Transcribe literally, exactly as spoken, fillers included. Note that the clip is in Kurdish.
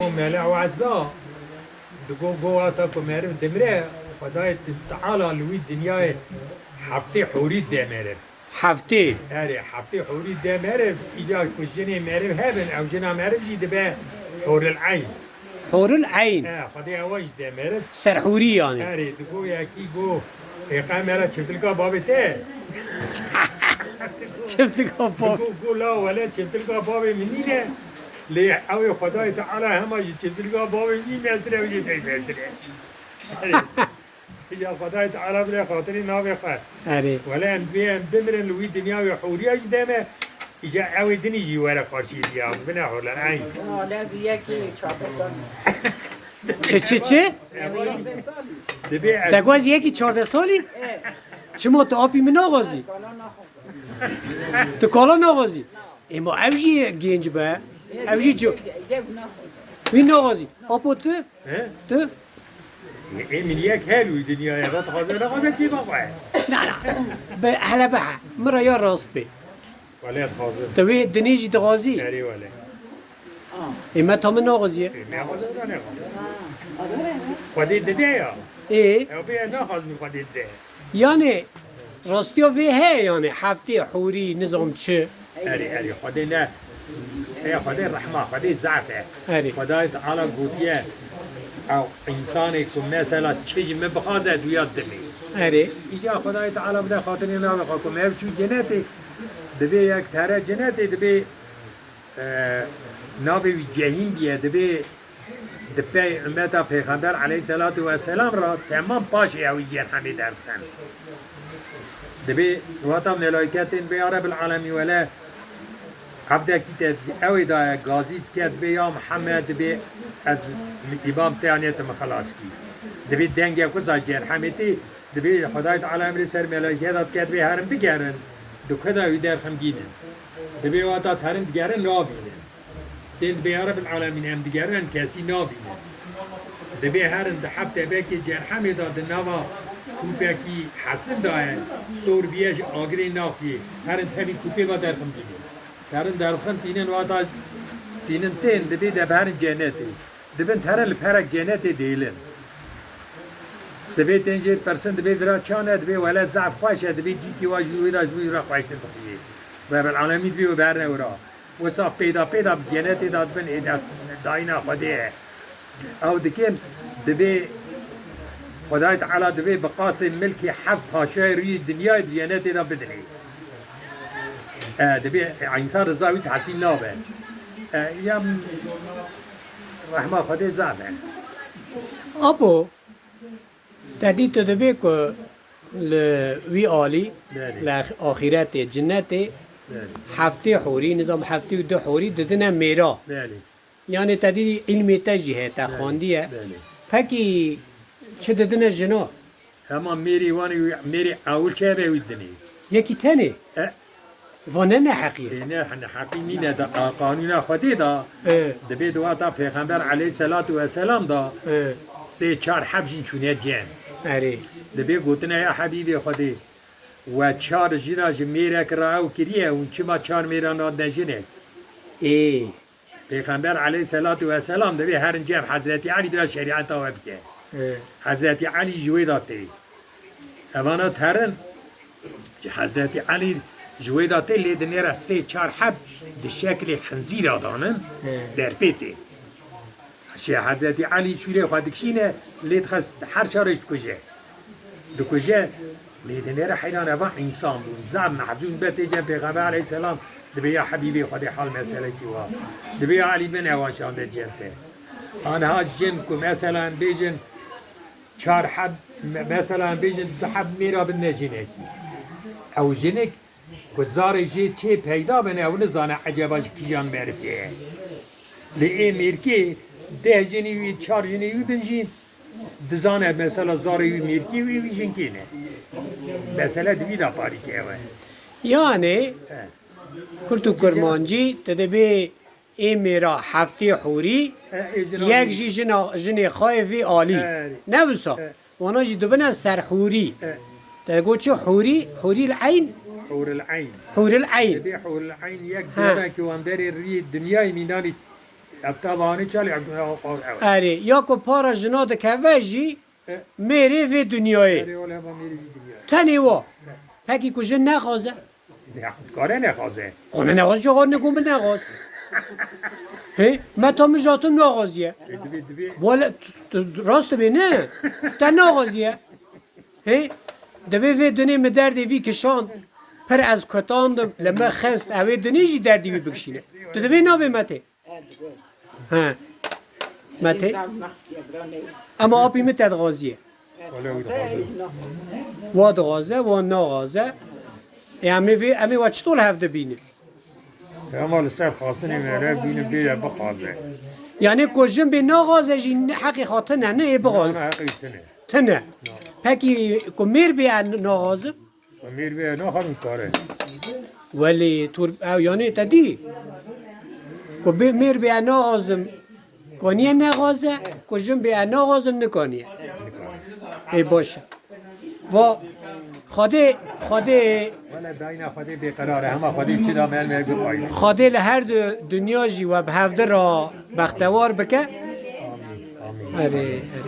Mele Wezda digo, go wata ku meriv dimire, Xwedayê Teala li wî dinyayê heftê hûrî de meriv. Heftê? Erê, heftê hûrî de meriv, îca ku jinê meriv hebin, ew jina meriv jî dibe hûril eyn. Hûril eyn? E, Xwedê ewa jî de meriv. Serhûrî yani. Erê, digo yekî go, ê qe mera çiftilka bavê te? Çiftilka bavê. Digo, go la wele çiftilka bavê min nîne. Lê ew ê Xwedayê Teala hema ji çiftilka bavê min meztir e, ew jê tey meztir e. Erê. Ya Xwedayê Teala bide xatirê navê xwe. Erê. Wele em dibê em bimirin li wî dinya wê hûriya jî deme, îca ew ê dinî jî were qarşî diya, bine hûrlan eyn. Wele yekî çardeh salî. Çi, çi, çi? Dibê ez Te goz yekî çardeh salî? E. Çima tu apî min naxwazî? Kala naxwazî. Tu kala naxwazî? Ê ma ev jî genc be. Ev jî co-, Ev naxwazî. Wî naxwazî. Apo tu? He? Tu? Ê min yek hel wî dinyaya da dixwaze nexwaze kêfa xwe. Na, na. Be, hele be, he. Min re ya rast bê. Wele dixwazim. Tu wê dinê jî dixwazî? Erê wele. Ê me ta min naxwaziye. Ê me xwaze da nexwaze. Xwedê dide ya. Ê? Ew bê naxwazim Xwedê dide. Yani, rastiya vê heye yani, heftê hûrî, nizam çi? Erê, erê, Xwedê ne. Ê, Xwedê rehma, Xwedê zaf e. Erê. Xwedayê Teala gotiye, ew însanê ku mesela çi ji min bixwaze ez wiya dimê. Erê. Îca Xwedayê Teala bide xatirê navê xwe ku meriv çû cenetê, dibê yek tere cenetê, dibê, e, navê wî Cehîm biye, dibê di pey ummeta Pêxember aleyhisselatu vesselam re temam paşê ew ê cehemê derdixin. Dibê wata melaîketên bê ya Rebbil Alemîn wele evdekî te ew ê daye gazî dike, dibê ya Mihemed, dibê ez îmam te anî te min xelas kî. Dibê dengek wisa cehemê tê, dibê Xwedayê Teala emrê ser melaîketa dike, dibê herin bigerin, di ku de wî derxin bînin. Dibê wata terin digerin nabînin. Tên dibê ya Rebbil Alemîn em digerin kesî nabînin. Dibê herin di heb tebekê cerhemê de di nava kûpekî hesin de ye, sor biye ji agirê naxuyê. Herin tevî kûpê ve derxin bînin. Herin derxin tînin wata tînin tên dibê de bi herin cenetê. Dibin tere li perek cenetê dêlin. Sibê tên jê dipirsin dibê vira çan e, dibê wele zaf xweş e, dibê cîkî wa ji wî wê de ji wî re xweştir bixuyê. Rebel Alemîn dibê wê berne wira. Wisa pêda pêda bi cenetê de dibin êda dayîna Xwedê ye. Ew dikin dibê Xwedayê Teala dibê bi qasê milkê heft paşayê rûyê dinyayê di cenetê de bidinê. E, dibê însan riza wî tehsîl nabe. E, ya rehma Xwedê zaf e. Apo, te dî tu dibê ku li wî alî, Belê. Li axîretê, cinetê, Belê. Heftê hûrî, nizam heftê û du hûrî didine mêra. Belê. Yanê te dî îlmê te jî heye, te Belê, xwendiye. Belê. Pekî çi didine jina? Hema mêrê wan ê, mêrê ewil çi hebe wî dinê. Yekî tenê? E. Va ne neheqî ye? Ê, ne neheqî nîne de, a, qanûna Xwedê de E. dibê di wata Pêxember aleyhisselatu vesselam de E. sê çar heb jin çûne cem. Erê. Dibê gotine ya Hebîbê Xwedê, we çar jina ji mêrek re ew kiriye, hûn çima çar mêra nadine jinek? Ê. Pêxember aleyhisselatu vesselam dibê herin cem Hezretî Elî bira şerîeta we bike. Ê. Hezretî Elî ji wê de tê. Evana terin ji Hezretî Elî ji wê de tê lê dinêre sê çar heb di şeklê xinzîra danin Ê. derpê tê. Şê Hezretî Elî şûrê xwe dikişîne, lê dixist her çarê jî dikuje. Dikuje, lê dinêre heyran eva însan bûn. Zaf mehzûn be tê cem Pêxember aleyhisselam dibê ya Hebîbê Xwedê hal meselekî wa. Dibê ya Elî bin ewa şande cem te. Anha jin ku mesela em bêjin çar heb, me-, mesela em bêjin du heb mêra bidine jinekî. Ew jinik Ku zarê jê çê peyda bine, ew nizane eceba ji kîjan merivê ye. Lê ê mêrkê deh jinî wî, çar jinî wî bin jî dizane mesela zarê wî mêrkê wî, wî jinkê ne. Mesele di vî de parî ke ew e. Yani, He. Kurt û Kurmancî, tu dibê ê mêra heftê hûrî, E, ê jina yek wî. Jî jina, jinê xwe yê vî alî. Erê. Ne wisa? E. Wana jî dibine ser hûrî. E. Te got çi hûrî? Hûrîl eyn? Hûril eyn. Hûril eyn. Dibê hûril eyn yek Ha. Diyareke wan derê rûyê dinyayê mînanî Heta vanî çalî, ew, ew, ew. Erê, ya ku para jina dikeve jî, E. mêrê vê dinyayê. Erê, wele hema mêrê vê dinyayê. Tenê wa. E. Pekî ku jin nexaze? Ne, dikare nexaze. Xwe ne nexaze, ji xwe ne ku min nexaz. Hê, me ta min ji hatin naxaziye. E, divê, divê. Wele, t-, t-, rast dibê, ne? Te naxaziye. Hê, divê vê dinê min derdê vî kişand. Pir ez kutandim, li min xist, ew ê dinê jî derdê wî bikişîne. Tu dibê nabê me tê? He. Me tê? Ama apî min te dixwaziye. Wele wî dixwaze. Wa dixwaze, wa naxaze. E, em ê vê, em ê we çito li hev dibînin? Ema li ser xwastinê me re bînin bêje bixwaze. Yani ku jin bê naxaze jî ne heqê xwe tine, ne ê bixwaze. Ana heqê tine. Tine. Pekî ku mêr bê e naxazim? Mêr bê naxazim kare. Welê tur ew yani te dî. Ku bê mêr bê e naxazim, kaniye nexaze, ku jin bê e naxazim nikaniye. Ê baş e. Va Xwedê, Xwedê Wele dayna Xwedê bêqerar e, hema Xwedê çi da me, me bixwayne. Xwedê li her du dinya jî we bi hevdi re bextewar bike. Amîn, amîn. Erê, erê.